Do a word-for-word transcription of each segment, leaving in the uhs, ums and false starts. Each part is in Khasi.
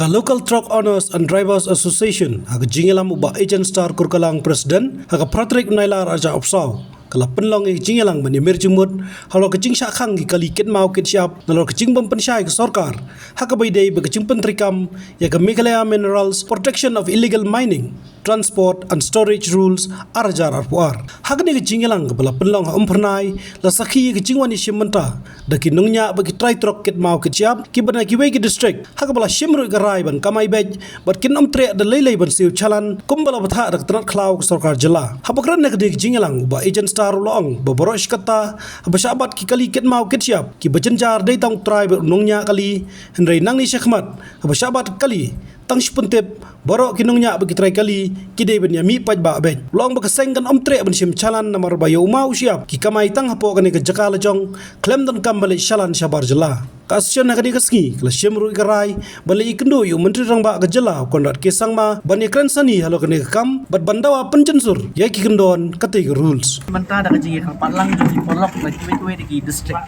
Ka Local Truck Owners and Drivers Association, ha ka jingïalam u Bah Agent Star Kurkalang, President, ha ka phra tarik Nailar arhajar arphew saw, ka la pynlong ïa ka jingïalang ban ïamir jingmut halor ka jingshah khang ki kali kit maw kit shyiap nalor ka jingbym pynshai ka sorkar ha kaba ïadei bad ka jingpyntreikam ïa ka Meghalaya Minerals Protection of Illegal Mining, Transport and Storage Rules arhajar arphew ar. Ha kane ka jingïalang kaba la pynlong ha Umphyrnai, la sakhi ïa ka jingwan ïashim bynta da ki nongñiah bad ki trai trok kit maw kit shyiap kiba na kiwei ki district, ha kaba la shim ruh ïa ka rai ban kamai beit bad kin ym treh da lei lei ban siew challan kumba la bthah da ka tnat khlaw ka sorkar jylla. Haba kren ha kane ka jingïalang, u Bah Agent Star u la ong ba baroh shi katta haba shah bat ki kali kit maw kit shyiap, kiba jynjar dei tang u trai bad u nongñiah kali, hynrei nangne shakhmat haba shah bat kali tang shi pyntip, baroh ki nongñiah bad ki trai kali ki dei ban ïamih paidbah beit. U la ong ba ka seng kan ym treh ban shim challan namar ba ïa u maw u shyiap ki kamai tang hapoh kane ka jaka lajong, khlem donkam ban leit challan shabar jylla. Ka Association ha kane ka sngi ka la shim ruh ïa ka rai ban leit ïakynduh ïa u Myntri Rangbah ka jylla, u Conrad K Sangma, ban ïakren sani halor kane ka kam bad ban dawa pynjynsur ïa ki kyndon katei ka rules. Mynta da ka jingïakyrpad lang jong ki paralok na kiwei kiwei de ki district.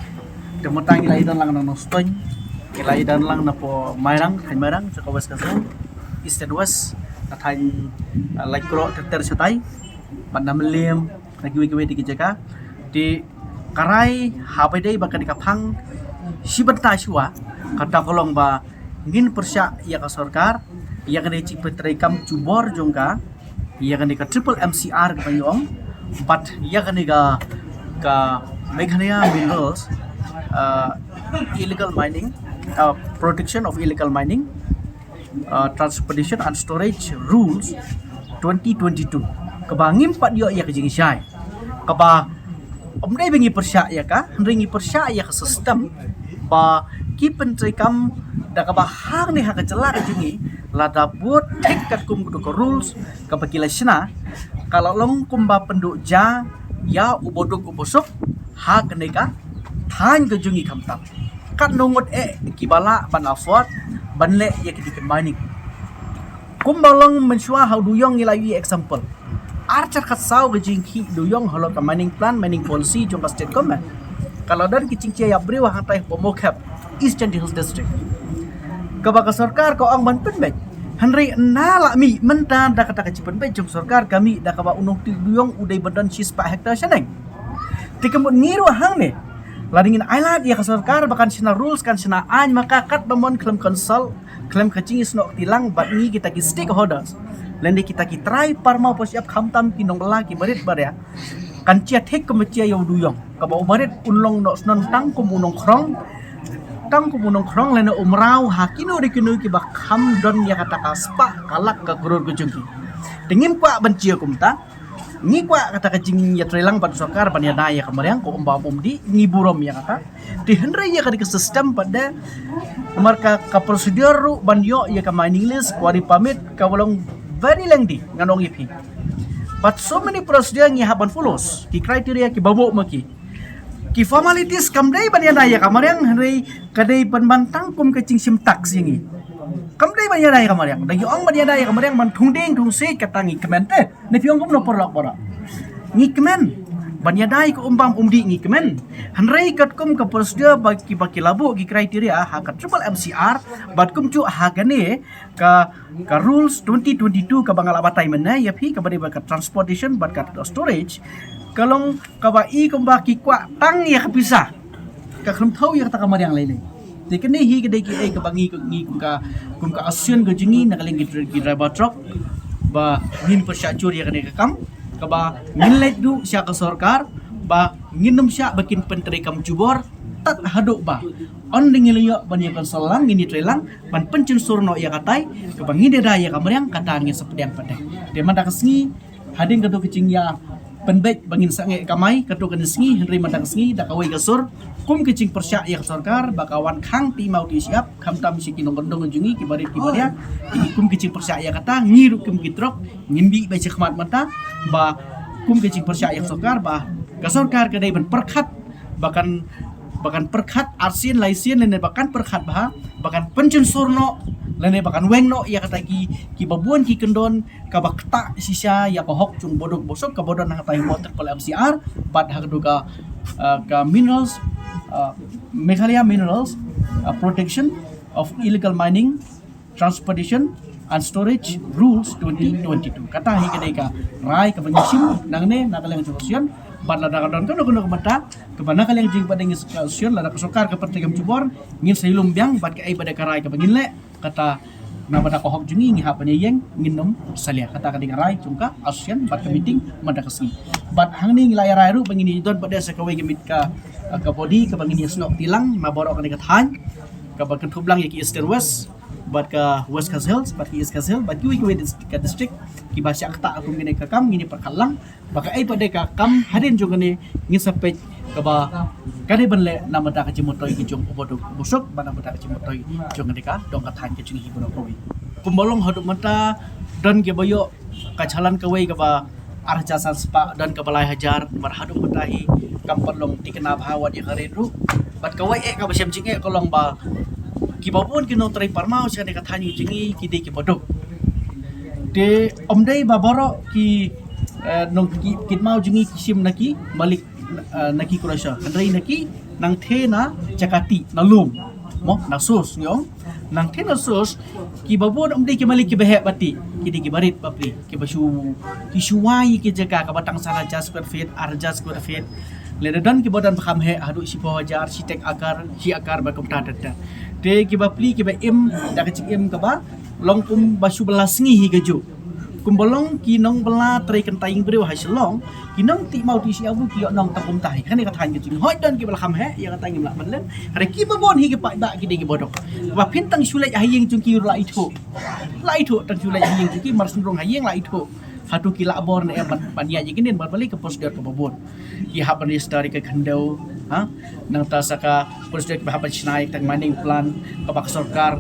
Te mynta ngi la ïadon lang na Nongstoiñ, ngi la ïadon lang na poh Mairang, thaiñ Mairang, jaka West Khasi, East and West, na thaiñ, uh, Laitkroh ter ter shatai, bad na Mylliem, na kiwei kiwei de ki jaka. Te ka rai haba dei ba kane ka phang shi bynta shuwa, kata ka long ba ngin pyrshah ïa ka sorkar ïa kane ka jingpyntreikam jubor jong ka ïa kane ka triple M C R kaba ngi ong, bad ïa kane ka, ka Meghalaya Minerals, uh, Illegal Mining, uh, Protection of Illegal Mining, uh, Transportation and Storage Rules twenty twenty-two, kaba ngim pat ïoh ïa ka jingshai, kaba ym dei ba ngi pyrshah ïa ka, hynrei ngi pyrshah ïa ka system ba ki pyntreikam da kaba hangne ha ka jylla ka jong ngi, lada bud thik katkum ka rules kaba ki la shna, ka la long kumba pynduh ja ïa u baduk u basuk ha kane ka thaiñ ka jong ngi khamtam. Katno ngut eh kiba lah ban afford ban leh ïa kine ki mining. Kumba long mynshuwa ha u Dooiong ngi la ïohi example. Ar hajar khatsaw ka jingkhih Dooiong halor ka mining plan, mining policy jong ka state government, ka la don ki jingshai ïa briew hangtai ha Mawkhep, East Jaintia Hills District, kaba ka sorkar ka ong ban pynbeit. Hynrei na la mih mynta da kata ka jingpynbeit jong sorkar, ka mih da kaba u nongtih Dooiong u dei ban don shispah hektar shaneng. Te ka mut ngi ruh hangne, lada ngin ailad ïa ka sorkar ba kan shna rules, kan shna aiñ, ma ka katba mon khlem consult, khlem ka jingïasnoh kti lang bad ngi kita ki stakeholders, lane kita ki trai parmaw pashyiap, khamtam ki nongbylla kiba rit ba ria, kan jia thik kumba jia ïa u Dooiong, kaba u barit un long noh shnong tang kum u nongkhrong, tang kum u nongkhrong lane u mraw ha kino re kino kiba kham don ïa kata ka spah ka lak ka klur ka jong ki. Te ngim kwah ban jia kumta. Ngi kwah kata ka jingïatreilang bad sorkar ban ïada ïa ka mariang, ka um bam um dih, ngi burom ïa kata. Te hynrei ïa kata ka system pat de, namar ka, ka procedure ruh ban ïoh ïa ka mining lease, quarry permit, ka long very lengthy, ngan ong ïa phi. But so many procedure ngi hap ban follow, ki criteria kiba buh ma ki. Ki formalities kam dei ban ïada ïa ka mariang, hynrei ka dei ban ban tang kum ka jingshim tax ïa ngi. Kam dei ban ïada ïa ka mariang. Da ngi ong ban ïada ïa ka mariang ban thung dieng thung siej, kata ngi kmen te. Ne phi ong kumno paralok baroh? Ngi kmen. Ban ïada ïa ka um bam um dih ngi kmen. Hynrei katkum ka procedure ba ki, ba ki la buh ki criteria ha ka triple M C R, bad kumjuh ha kane ka, ka rules twenty twenty-two kaba nga la batai mynne ïa phi, kaba dei bad ka transportation bad ka storage, ka long kaba i kumba ki kwah tang ïa ka pisa, ka khlem thaw ïa kata ka mariang lei lei. Te kane hi ka dei kiei kaba ngi, ngi kum ka, kum ka association ka jong ngi na ka liang ki dri-, ki driver truck, ba ngin pyrshah jur ïa kane ka kam, kaba ngin leit ruh sha ka sorkar ba ngin ym shah ba kin pyntreikam jubor tad haduh ba yn da ngi la ïoh ban ïa consult lang, ngin ïatreilang ban pynjynsur noh ïa katai, kaba ngin ïada ïa ka mariang, kata ngin sa pdiang pat de. Te mynta ka sngi, hadien kato ka jingïapynbeit ba ngin sangeh kamai kato kane ka sngi, hynrei mynta ka sngi da kawei ka sur, kum ka jingpyrshah ïa ka sorkar ba ka wan khang tih maw tih shyiap, khamtam sha ki nongkyndong jong ngi kiba rit kiba ria. Te kum ka jingpyrshah ïa kata, ngi ruh kum ki trok ngin bih beit shakhmat mynta, ba kum ka jingpyrshah ïa ka sorkar, ba ka sorkar ka dei ban pyrkhat ba kan, ba kan pyrkhat arsien laisien, lane ba kan pyrkhat bha, ba kan pynjynsur noh lane ba kan weng noh ïa kata ki, kiba bun ki kyndon kaba ktah shisha ïa ka hok jong u baduk basuk kaba don hangtai ha triple M C R bad ha kato ka, uh, ka minerals, uh, Meghalaya Minerals, uh, Protection of Illegal Mining Transportation and Storage Rules twenty twenty-two. Kata hi ka dei ka rai kaba ngi shim nangne na ka liang jong ka association. Bad lada ka don kano kano ka bynta kaba na ka liang jong ka dei ngi ka association, lada ka sorkar ka pyntrei kam jubor, ngin sa ïalum biang bad kaei ba dei ka rai kaba ngin leh, kata na bynta ka hok jong ngi, ngi hap ban ïeng, ngin nym salia. Kata ka dei ka rai jong ka association bad ka meeting mynta ka sngi. Bad hangne ngi la ïa rai ruh ba ngin ïa don pat de sa kawei ka meet ka, ka body kaba ngin ïa snoh kti lang na baroh kane ka thaiñ, kaba kynthup lang ïa ki Eastern West bad ka West Khasi Hills bad ki East Khasi Hills bad kiwei kiwei dis-, ka district kiba shah ktah kum kine ka kam, ngin ïa pyrkhat lang ba kaei pat de ka kam hadien jong kane, ngin sa peit kaba ka dei ban leh na bynta ka jingmyntoi ka jong u baduk u basuk bad na bynta ka jingmyntoi jong kane ka dong ka thaiñ ka jong ngi baroh kawei. Kumba long haduh mynta don kiba ïoh ka challan kawei kaba ar hajar san spah, don kaba lai hajar, bad haduh mynta hi kam pat long thikna bha wat ïa ka rate ruh. Bad kawei eh kaba shem jingeh ka long ba kiba bun ki nongtrei parmaw sha kane ka thaiñ jong ngi ki dei kiba duk. Te ym dei ba baroh ki, eh, nong ki, ki kynmaw jong ngi ki shim na ki malik, eh, na ki crusher, hynrei na ki nangtei na jaka tih, na lum, mo, na source ngi ong. Nangtei na source, kiba bun ym dei ki malik kiba heh ba tih, ki dei kiba rit bapli, kiba shu, ki shu wai ki jaka kaba tang san hajar square feet, ar hajar square feet. Lada don kiba don ba kham heh haduh shiphew hajar, shi tek akar, shi akar bad kumta ter ter. Te kiba pli kiba im da ka jingim kaba long kumba shu bylla sngi hi kajuh. Kumba long ki nongbylla trei kynta ïing briew ha Shillong, ki nongtih maw tih shyiap ruh ki ïoh nong tang kumta hi. Kane ka thaiñ ka jong ngi, hooid don kiba la kham heh, ïa kata ngim lah ban len. Hynrei kiba bun hi ki paidbah ki dei kiba duk. Ba phin tang shu leit ha ïing jong ki ruh la ithuh. La ithuh tang shu leit ha ïing jong ki, mar shu rung ha ïing la ithuh. Hato ki lah bor ne em ban, ban ïaid ïa kine, namar balei ka procedure kaba bun. Ki hap ban register ïa ka khyndew, ha? Nangta sa ka procedure kiba hap ban shna ïa ka mining plan, kaba ka sorkar,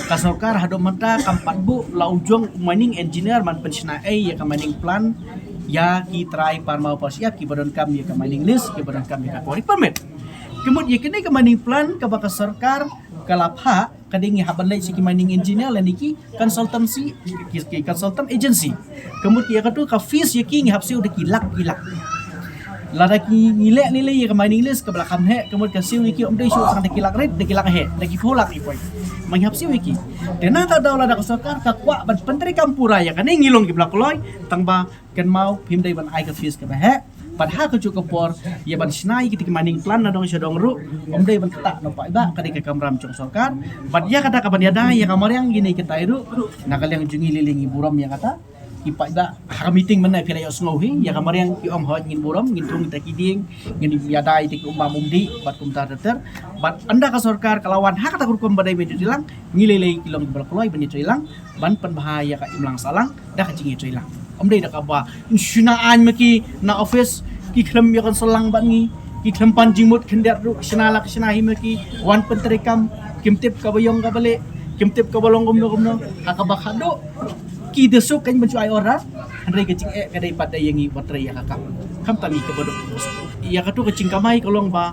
ka sorkar haduh mynta kam pat buh la u jong u mining engineer ban pynshna ei ïa ka mining plan ïa ki trai parmaw parshyiap kiba donkam ïa ka mining lease, kiba donkam ïa ka quarry permit. Ka mut ïa kane ka mining plan kaba ka sorkar ka la phah, ka dei ngi hap ban leit sha ki mining engineer lane ki consultancy, ki, ki consultant agency. Ka mut ïa katu ka fees ïa ki ngi hap siew da ki lak ki lak. Lada ki ngi leh lei lei ïa ka mining lease kaba la kham heh, ka mut ka siew ïa ki ym dei shuh tang da ki lak rit, da ki lak heh, da ki phew lak ïa poi. Ma ngi hap siew ïa ki. Te nangta daw lada ka sorkar ka kwah ban pyntreikam pura ïa kane, ngi long kiba la kloi, tang ba kynmaw phim dei ban ai ka fees kaba heh. Bad ha kajuh ka por ïa ban shna ïa kita ki mining plan na dong sha dong ruh, ym dei ban ktah na u paidbah, ka dei ka kamram jong sorkar. Bad ïa kata ka ban ïada ïa ka mariang, ïa kine kita ruh, na ka liang jong ngi lei lei ngi burom ïa kata. Ki paidbah ha ka meeting mynne phi la ïohsngew hi, ïa ka mariang ki ong hooid ngin burom, ngin thung kita ki dieng, ngin ïada ïa kita ki um bam um dih bad kumta ter ter. Bad ynda ka sorkar ka la wan ha kata ka rukom ba dei ban ïatreilang, ngi lei lei ki long kiba la kloi ban ïatreilang, ban pynbha ïa ka imlang sahlang da ka jingïatreilang. Ym dei da kaba shna aiñ ma ki na office, ki khlem ïakynsollang bad ngi, ki khlem pan jingmut khyndiat ruh, shna la ka shna hi ma ki, wan pyntreikam, kim tip kaba ïong kaba lieh, kim tip kaba long kumno kumno, ha kaba khatduh ki da suk kan ban shu ai order. Hynrei ka jingeh ka dei pat da ïa ngi ba trei ïa ka kam. Khamtam ïa kaba duk. Ïa katu ka jingkamai ka long ba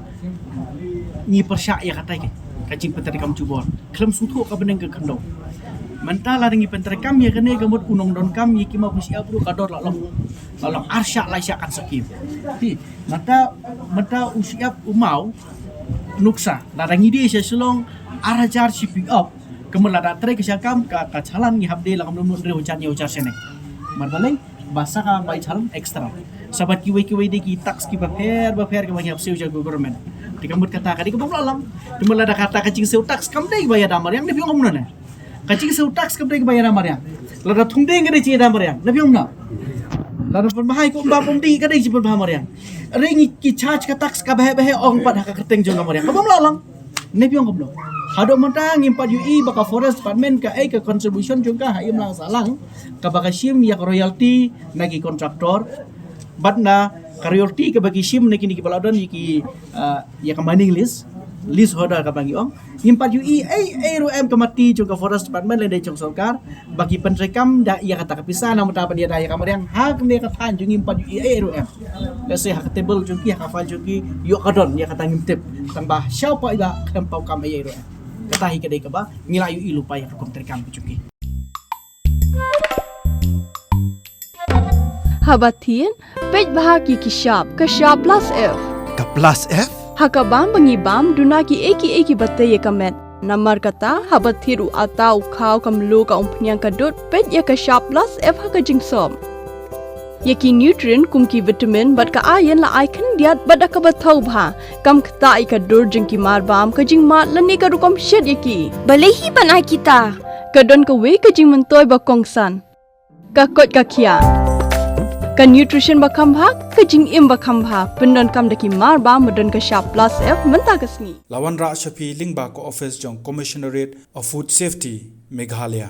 ngi pyrshah ïa kata ka, ka jingpyntreikam jubor. Khlem sngewthuh ka bneng ka khyndew. Mynta lada ngi pyntreikam ïa kane ka mut u nongdonkam ïa ki maw ki shyiap ruh ka dor la long, la long arshah laishah kan sa kim. Hi, mynta, mynta u shyiap u maw nuksa, lada ngi die sha Shillong ar hajar shi pick up. Ka mut lada trei ka shakam ka, ka challan ngi hap die la kumno kumno hynriew hajar hynñiew hajar shane. Namar balei? Ba sa ka bai challan extra. Sa bad kiwei kiwei de ki tax kiba pher ba pher kiba ngi hap siew sha ka government. Te ka mut kata ka dei kaba ym lah long. Te mut lada kata ka jingsiew tax kam dei ba ïada mariang, ne phi ong kumno ne? Ka jingsiew tax kam dei ba ïada mariang. Lada thung dieng ka dei jingïada mariang, ne phi ong kumno? Lada pynbha ïa ka um bam um dih ka dei jingpynbha mariang. Hynrei ngi ki charge ka tax kaba heh ba heh ong pat ha ka kyrteng jong ka mariang. Kaba ym lah long. Ne phi ong kumno? Haduh mynta ngim pat ïohi ba ka Forest Department kaei ka contribution jong ka ha imlang sahlang, kaba ka shim ïa ka royalty na ki contractor, bad na ka royalty kaba ki shim na kine kiba la don ïa ki, ah, ïa ka mining lease, lease holder kaba ngi ong. Ngim pat ïohi ei ei ruh em ka mati jong ka Forest Department lane jong sorkar ba ki pyntreikam da ïa kata ka pisa na bynta ban ïada ïa ka mariang ha kane ka thaiñ jong ngi, ngim pat ïohi ei ei ruh em. Lehse ha ka table jong ki, ha ka file jong ki ïoh ka don, ïa kata ngim tip. Tang ba sha u paidbah khlem paw kam ei ei ruh em. Kata hi ka dei kaba ngi la ïohi lypa ïa ka rukom treikam ka jong ki. Haba thied, peit bha ki ki shap, ka shap plus F. Ka plus F? Ha ka bam ba ngi bam, duna kiei kiei kiba tei ïa ka met. Namar kata, haba thied u ata, u khaw, ka mluh, ka umphniang, ka dud, peit ïa ka shap plus F ha ka jingsop. Ïa ki nutrient kum ki vitamin bad ka iron la ai khyndiat bad da kaba thaw bha. Kam ktah ïa ka dur jong ki marbam, ka jingmad lane ka rukom shet ïa ki. Balei hi ban ai kita? Ka don kawei ka jingmyntoi ba kongsan. Ka koit ka khiah. Ka nutrition ba kham bha, ka jingim ba kham bha. Pyndonkam da ki marbam ba don ka shap plus F mynta ka sngi. La wanrah sha phi lyngba ka office jong Commissionerate of Food Safety, Meghalaya.